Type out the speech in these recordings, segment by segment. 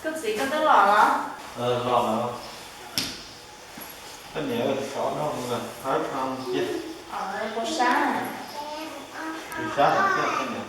Koj txiv, koj twb los los? Los lawm. Koj niam sov no mus lawm, hab cia. Kuv sab, kuv sab hais tias koj niam.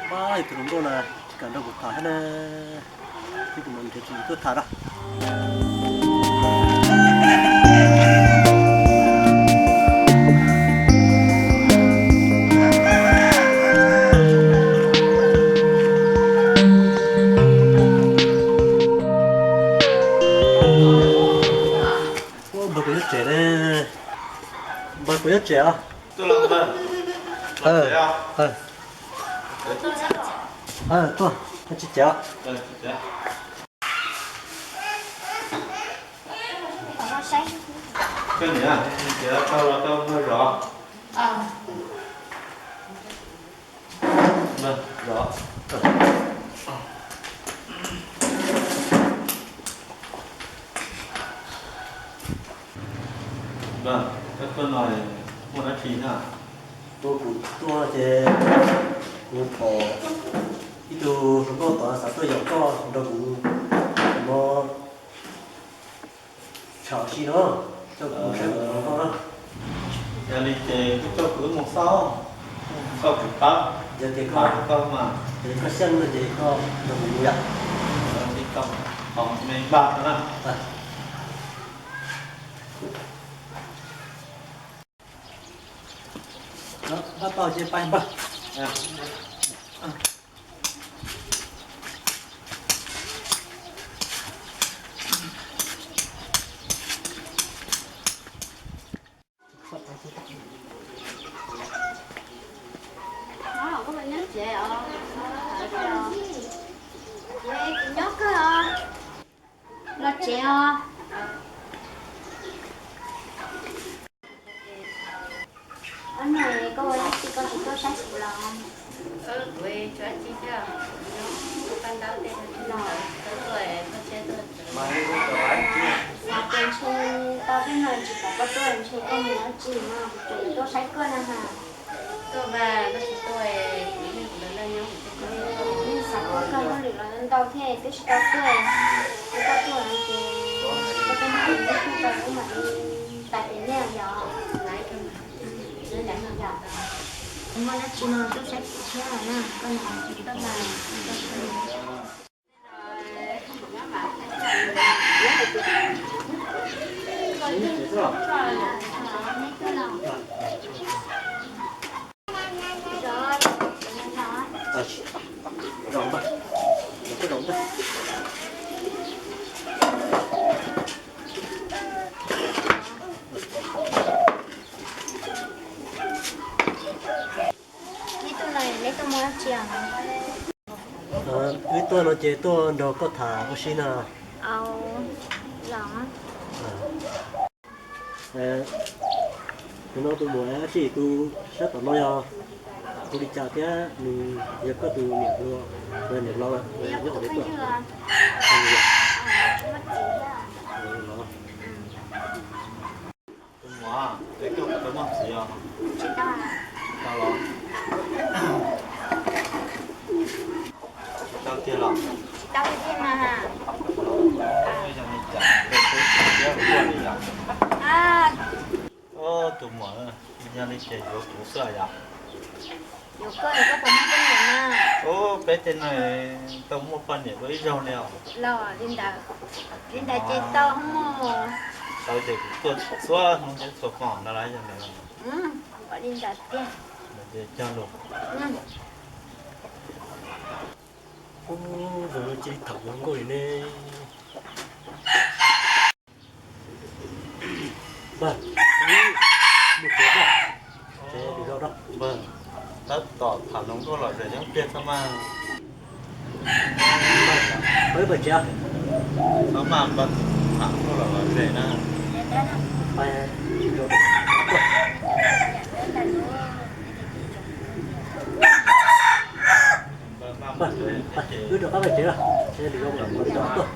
Pab, yog tus hluas nkauj na tsis kam nrog kuv tham thiab na, ces kuv mam nrhiav tus tuaj tham na. Npawg, kuv nyob tsev ne. Npawg, kuv nyob tsev os. Tuaj, tsis tsev os. Koj niam, txiav tau los rau npawg zov. Zov. Koj tuaj no muaj dab tsi na? Tuaj, kuv tuaj ces kuv pom ib tug hluas nkauj tod xav tuaj yaum koj nrog kuv mus tsham ua si no, coj kuv mus saib kuv tus hluas nkauj na. Yog li ces koj coj kuv mus xwb, koj kuv pab. Yog tias koj, koj xyeej no ces koj nrog kuv mus yom. Li koj qhov me npaj no na. Npaj tau ces pais npawg. Los tsev os. Ob no koj ua dab tsi koj tsis tuaj saib kuv los? Kuv tsis ua dab tsi thiab, kuv nyob kuv paj ntaub tej no. Xav tias ntshe tau tej no tsis pom koj tuaj, ntshe koj mus dab tsi no, kuv tseem tuaj saib koj na ha. Tuaj mas koj tsis tuaj, kuv yeej kuv lawv nyob kuv twb tuaj. Yeej xav ua koj hauj lwm los ntau thiab twb tsis tau tuaj. Yog koj tuaj no ces koj peb hnub kuv yeej tuaj tau, kuv mam li pais pem nej yom. Yom, kuv muaj dab tsi no tuaj saib kuv thiab na, koj niam tsis tuaj mas. Neb tuaj no neb tuaj muaj dab tsi os? Wb tuaj no ces tuaj nrog koj tham ua si na. Los. Tus no tus muam dab tsi tus sab tom no yog hu li cas thiab nws yog koj tus niam hluas, niam laus, nyob qhov twg tuaj? Tus muam, es koj puas tau muaj txiv os? Tsis tau los? Tsis tau tiag los? Tsis tau tiag mas. Yog li cas peb tsis thiab ua li yom? Tus muam, yog li ces yuav kuv xwb yom? Yuav koj, koj puas muaj poj niam na? Ub, peb tej no tau muaj poj niam dua ib zaug li os. Los li ntawd, li ntawd ces tau muaj. Tau ces kuv tuaj txhua hnub thiab txhua hmo no lawm yog ntawd. Li ntawd tiag. Ntawd ces cog lus. Ub, zoo cia li tham hluas nkauj li ne. Npawg, mus tsev, ces lwm zaus rau. Npawg, tab tom tham hluas nkauj lom zem nyob pliag txhob mas. Npawg, peb pais tsev. Txhob mas npawg, tham hluas nkauj lom zem na. Npawg, wb rov qab pais tsev lawm, ces lwm zaus mam li tuaj.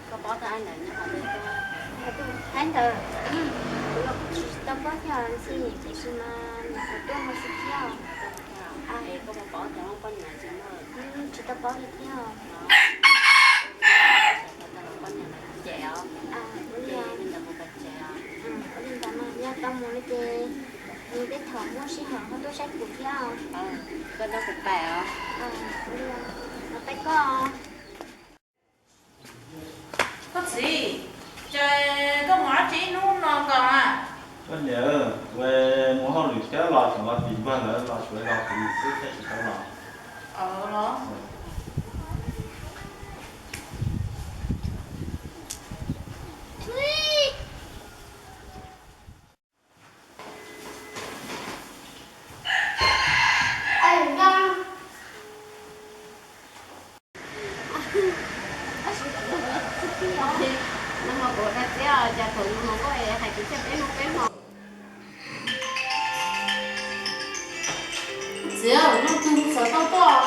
Koj paub tau ai ntawd nyob qhov twg? Ai ntawd, kuv los kuv tsis tau paub thiab ntxi, tiam sis mas nws kuj tuaj mus xwb thiab. Es koj puas paub cov poj niam tsis muaj? Tsis tau paub li thiab. Poj niam ces os, ua li ntawd mas yog tau mus no ces nws tej thaum muaj sij hawm ho tuaj saib kuv thiab. Koj nrog kuv pais os. Ua li, los pais koj. Koj txiv, ces koj mus dab tsi ib hnub no nkaus na? Koj niam, mus hauj lwm thiab los tseem los tim npawg lawv los tsuav los kuv xwb thiaj tsis tau los. Txiv, noj twg xav tau tuaj?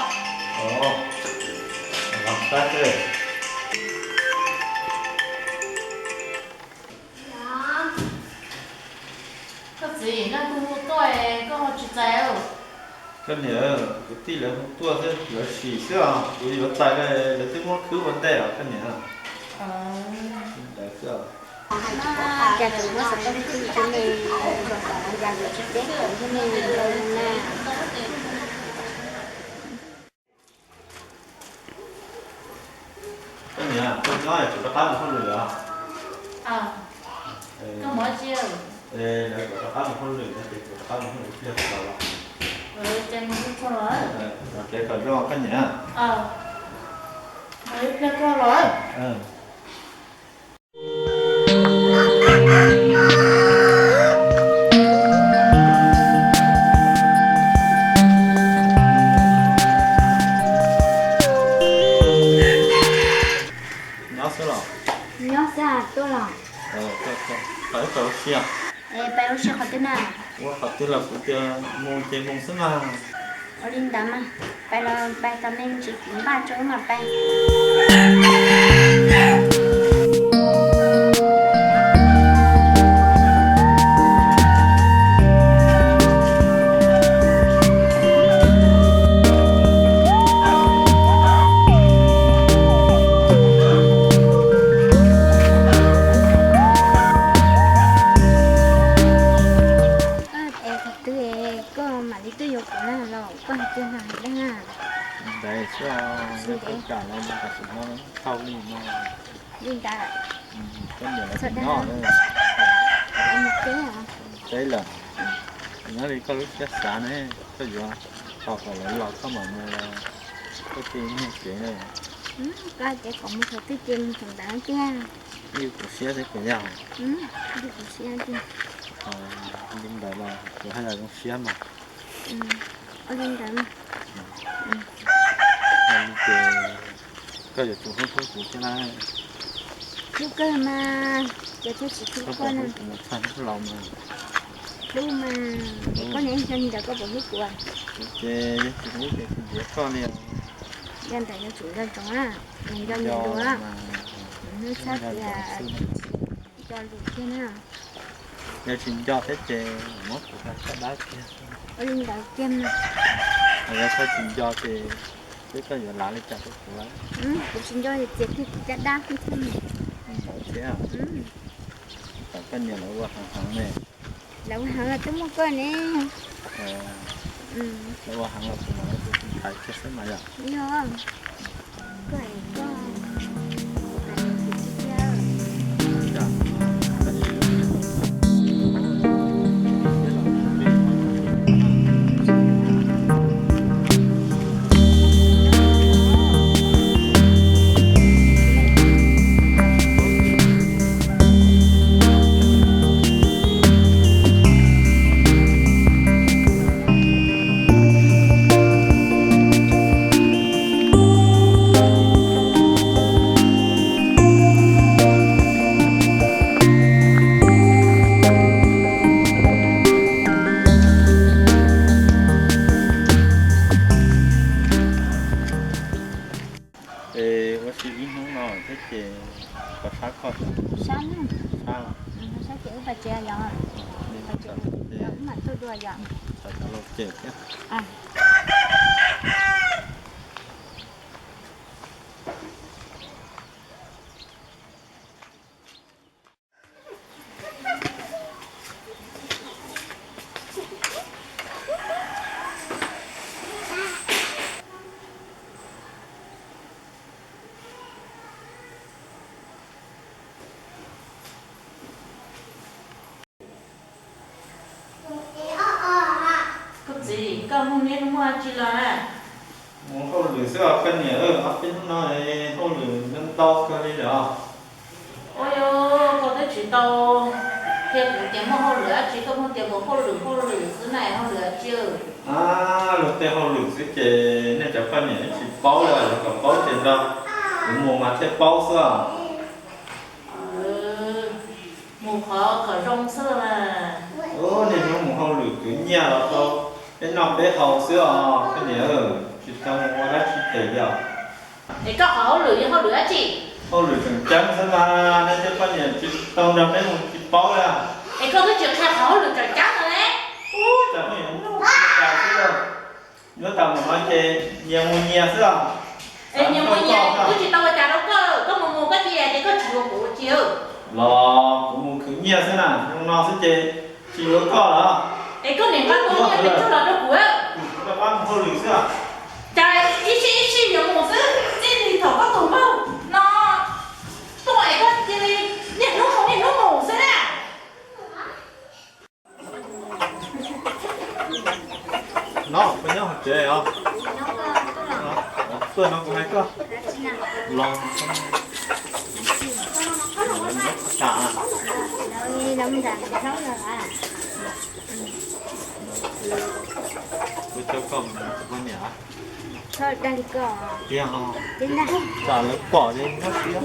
Koj txiv, noj twg hu tuaj es koj ho tsis txais? Koj niam, kwv tij lawv hu tuaj xwb, lawv sim xwb os, kuv yuav txais lawv twb muab khwb ua ntej os koj niam. Ntawd xwb os. Cas tseem muab xov tooj tib tsis ne, kom kom yam yuav tsis teb kuv thiab ne, ntau na. Koj niam, koj nyob es kuv rov qab mus hauj lwm os. Koj mus tsi? Es lawv kom rov qab mus hauj lwm no ces kuv rov qab mus hauj lwm ib pliag tso los. Ces mus tso los. Ua kev kom zoo koj niam. Mus ib pliag tso los. Nyob xwb los? Nyob xwb, tuaj los? Pais ua si. Es pais ua si qhov twg na? Ua qhov twg los kuv tias mus ces mus xwb mas. Ua li ntawd mas, pais los pais, tos me ntsis kuv npaj tso wb mam pais. Es thaum twg koj mam li tuaj yuav kuv na los koj hais tiag no hais dag na. Ntawd xwb, koj kam los mus tam sim no thauj li no. Li ntawd. Koj niam los tsis nyob lawm. Teb lawm. Nyob li koj lub siab xav ne, koj yuav tos kom lawv los koj mam mus los koj cia li nyiag kev na. Koj hais tias kom mus thaum twg ces mus thaum ntawd tiag. Yus kuv siab xwb kuv yog. Yus kuv siab tiag. Li ntawd los kuv haj yam zoo siab mas. Ua li ntawd. Ces koj yuav tsum hlub hlub kuv thiab na. Hlub kawg mas, ces thiaj tsis hlub koj na. Hlub mas, es koj niam yog li ntawd koj puas hlub kuv? Ces yog tsis hlub ces kuv ntiav koj li. Yog ntawd yuav tsum nco ntsoov na, nco nco lus, hnub txhab tias nco lus kiag na. Yog tsis nco thiab ces muab kuv ua caj dab kiag. Ua li ntawd kiag mas. Yog koj tsis nco ces twb koj yuav lav li cas rau kuv lawm. Kuv tsis nco ces txiav kiag kuv caj dab xwb thiab. Ntawd thiab. Kom koj niam lawv ua heev heev ne. Lawv ua heev los twb muaj koj ne. Lawv ua heev los kuv mam ua tus tais kiag xwb mas yom. Yog, koj Ces koj sab koj, sab na, sab los, sab ces wb pais tsev yom, pais tsev, wb mam tuaj dua yom. Koj txiv, koj mus niaj hnub ua dab tsi los? Mus hauj lwm xwb os koj niam, ob peb hnub no hauj lwm ntau kawg li lawm os. Ua yog koj twb tsis tau qhia kuv tias muaj hauj lwm dab tsi, koj muaj tias mus hauj lwm hauj lwm xwb na, hauj lwm dab tsi? Luag tej hauj lwm xwb ces nej cov poj niam tsis paub li, yog kom paub ces nrog kuv mus mas thiaj paub xwb os. Mus qhov kom zoo xwb. Niaj hnub mus hauj lwm kwv nyiaj los tau peb noj peb haus xwb os koj niam, tsis tau mus ua dab tsi phem li os. Es koj qhov hauj lwm yog hauj lwm dab tsi? Hauj lwm tseem ceeb xwb mas, nej tej poj niam tsis tau nrog peb mus tsis paub li. Es koj twb tsis qhia qhov hauj lwm tseem ceeb no ne. Ub, tsam poj niam mus xwb, yuav tas mus no ces nyias mus nyias xwb os. Es nyias mus nyias, kuv tsis tau ua cas rau koj, koj mus mus koj cia ces koj tsis yuav kuv ua cas? Los kuv mus khwv nyiaj xwb na, zoo no xwb ces tsis yuav koj los. Es koj niam nqa tau nyiaj pes tsawg los rau kuv? Kuv rov qab mus hauj lwm xwb. Cas ib sij ib sij yuav mus xwb, txij li thaum koj tus npawg no tuaj es koj cia li niaj hnub mus niaj hnub mus xwb na. No puas nyob hauv tsev os? Tuaj no kuv hais koj los. Kuv coj koj mus tus poj niam. Tiag, tsam lawv pom ces muab siab.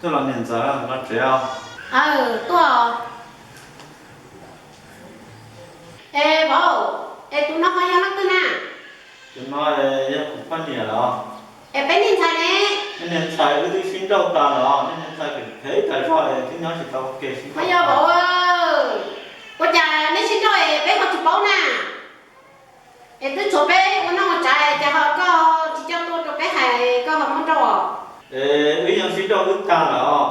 Tuaj los niam ntxawm, los tsev os. Aw, tuaj. Es vauv, es tus no ho yog leej twg na? Tus no yog kuv poj niam los. Es peb niag ntxhais ne? Nej niag ntxhais wb twb sib nrauj tas lawm os, nej niag ntxhais phem tas zog es twb nyob tsis tau ua ke sib nrauj. Ho yog vauv, ua cas nej sib nrauj es peb ho tsis paub na? Es twb tshuav peb ua noj ua tsav, cas ho koj tsis coj tuaj rau peb hais koj ho muab nrauj? Es wb yeej sib nrauj wb tag lawm os.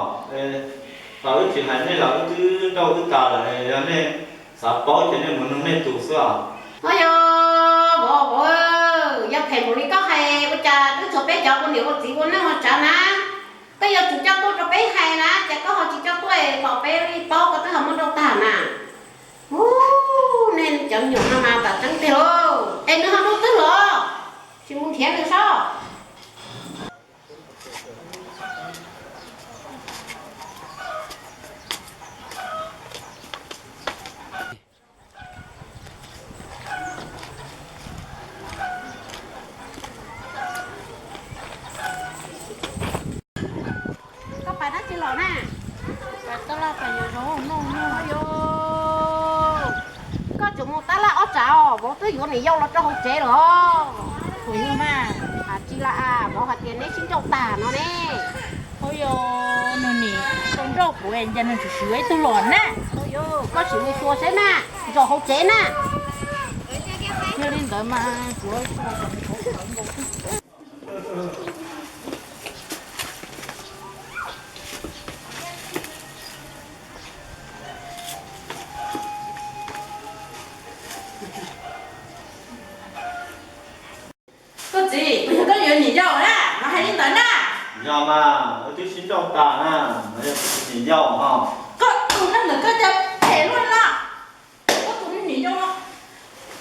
Thaum wb tsis hais nej los wb twb nrauj wb tas lawm, yog nej xav paub ces nej mus nug nej tus xwb os. Ho yog vauv, vauv, yog phem npaum li koj hais ua cas twb tshuav peb cov ua niam ua txiv ua noj ua tsav na, koj yuav tsum coj tuaj rau peb hais na, cas koj ho tsis coj tuaj kom peb paub koj twb ho muab nrauj tag na? Ub, nej cov me nyuam no mas tam tseeb tiag lauj. Es nws ho dua twg los? Tsis mus nrhiav nws sob. Koj pais dab tsi los na? Pais taj laj pais yuav zaub noj. Yog, koj tseem mus taj laj ob tsam os, vauv twb yuav niam yau los rau hauv tsev los. Ua li mas, tsis los as, vauv hais tias neb sib nrauj tag no ne. Ua yog nws nim tau nrauj kuv, cas nws tseem yuav ib tug los na. Koj sim mus xyuas seb na, zaum hauv tsev na. Yog li ntawd mas kuv Koj txiv, puas yog koj yuav niam yau na? Mas hais li ntawd na. Yog mas, wb twb sib nrauj tas na, mas yog kuv tus niam yau ho. Koj tus neeg ntawm koj cas phem luaj no. Koj tus niam yau no,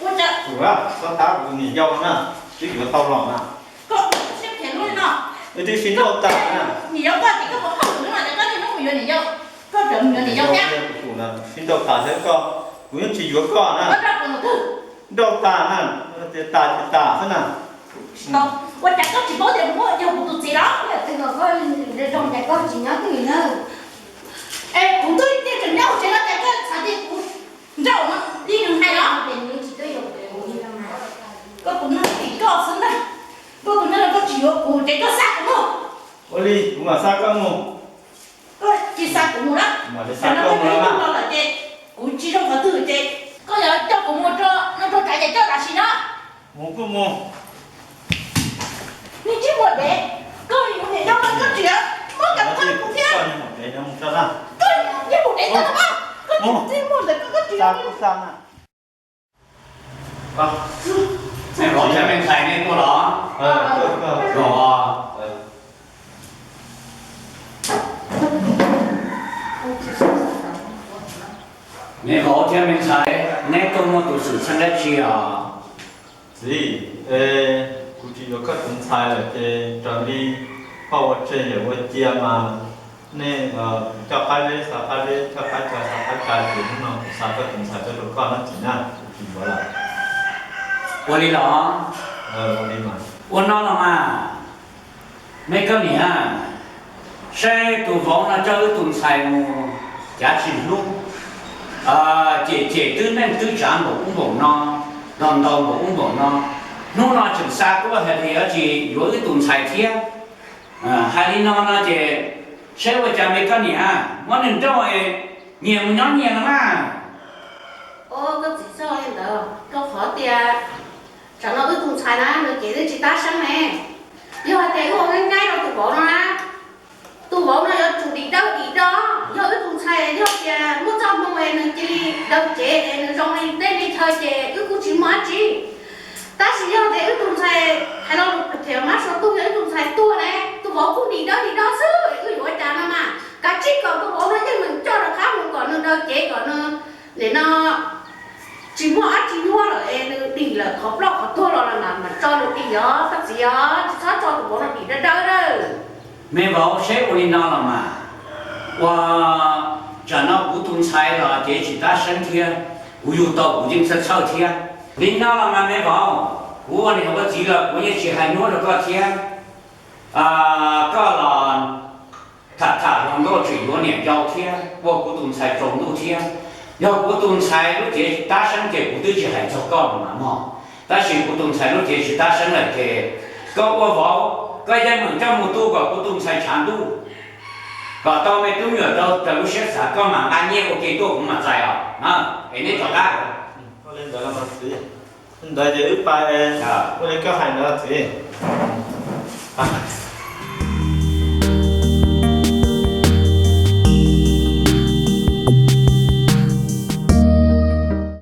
ua cas, txhob tab kuv tus niam yau na. Twb yuav tau los na. Koj siab phem luaj li no. Wb twb sib nrauj tas na. Niam yau koj ces koj puas hauj lwm no ces koj niaj hnub mus yuav niam yau. Koj tseem mus yuav niam yau thiab. Sib nrauj tas thiab koj, kuv yeej tsis yuav koj na. Koj nrauj kuv mus twg? Nrauj tas na, tias tas ces tas xwb na. Ua cas koj tsis paub tias muaj yog kuv tus txiv los? Yog twg los koj zoo cas koj tsis nyob twj ywm na. Es kuv twb tias tseem nyob hauv tsev no cas koj txhav tias kuv nrauj no li nws hais los? Koj tus neeg tim koj xwb ntag. Koj tus neeg koj tsis yuav kuv ces koj xa kuv mus. Ua li kuv mam xa koj mus. Koj tsis xa kuv mus na. Tam sim no koj mus tau lawm ces kuv tsis zoo qhov twg ces koj yuav coj kuv mus rau no rau tsav ces coj tam sim no. Mus kuj mus. Nws tsis muaj dev, koj yuav niam yau no koj tsis muab kam txog kuv thiab. Koj yeej mus dev tau los mas, koj tsis muaj ntawm koj koj tsis. Mej vauv thiab me ntxhais nej tuaj los? Mej vauv thiab me ntxhais, neb tuaj muaj tus xwm txheej dab tsi os? Txiv, kuv tsis yuav koj tus ntxhais lawm ces raws li poj ua tseg yawm ua cia mas nej coj qab zeb xa qab zeb, coj qab tsa xa qab tsa ces hnub no kuv xa koj tus ntxhais tuaj rau koj na txiv na, kuv tsis yuav lawm. Ua li los? Ua no los mas, me koj niam, saib tus vauv no coj wb tus ntxhais mus cav tsis hlub, cem cem twb neej twb tsav npaum ub npaum no, los ntaus npaum ub npaum no, hnub no tseem xa tuaj hais tias yuav tsis yuav wb tus ntxhais thiab. Hais li no no ces saib ua cas me koj niam muab nws nrauj nyias mus nyob nyias no na. Koj txiv txhob li ntawd, rau qhov tias tsam no wb tus ntxhais na nws cev twb tsis tab seeb ne. Yog hais tias wb ua nqaij nqaij rau tus vauv no na, tus vauv no yuav tsum dim dawb dim do. Yog wb tus ntxhais yog tias muaj txoj hmoo nws cia li daws cev es nws zoo li tej li chaw ces wb kuj tsis muaj dab tsi. Tab sis yog tias wb tus ntxhais hais lo lus phem mab suav tuag, yog wb tus ntxhais tuag ne, tus vauv kuj dim dawb dim do xwb, wb yuav ua cas no mas kav tsij kom tus vauv no yeej meem coj rov qab mus kom nws daws cev kom nws nim no tsis muaj dab tsi nyuaj lawm es nws dim lawm qhov ploj qhov tuag los lawm mas tso nws dim os koj txiv os, tsis txhob tso tus vauv no dim dawb dawb lawm. Me vauv, saib ua li no los mas, ua tsam no kuv tus ntxhais los cev tsis tab seeb thiab, kuv yug tau kuv yeej txhawj txhawj thiab. Li no los mas me vauv, kuv ua niam ua txiv los kuv yeej tsis hais nyuaj rau koj thiab. Koj los tham tham hluas nkauj tseem yuav niam yau thiab, ua kuv tus ntxhais tsaus ntuj thiab. Yog kuv tus ntxhais lub cev tab seeb ces kuv twb tsis hais txog koj los mas mog. Tab sis kuv tus ntxhais lub cev tsis tab seeb lawm ces koj ua vauv, koj yeej meem coj mus tu kom kuv tus ntxhais tshav ntuj, kom tau me tub me nyuam rau raws lub siab xav, koj mam nqa nyiaj ua ke tuaj kuv mam txais os. Es neb rov qab. Ua li ntawd ces wb pais, ua li koj hais ntawd txiv.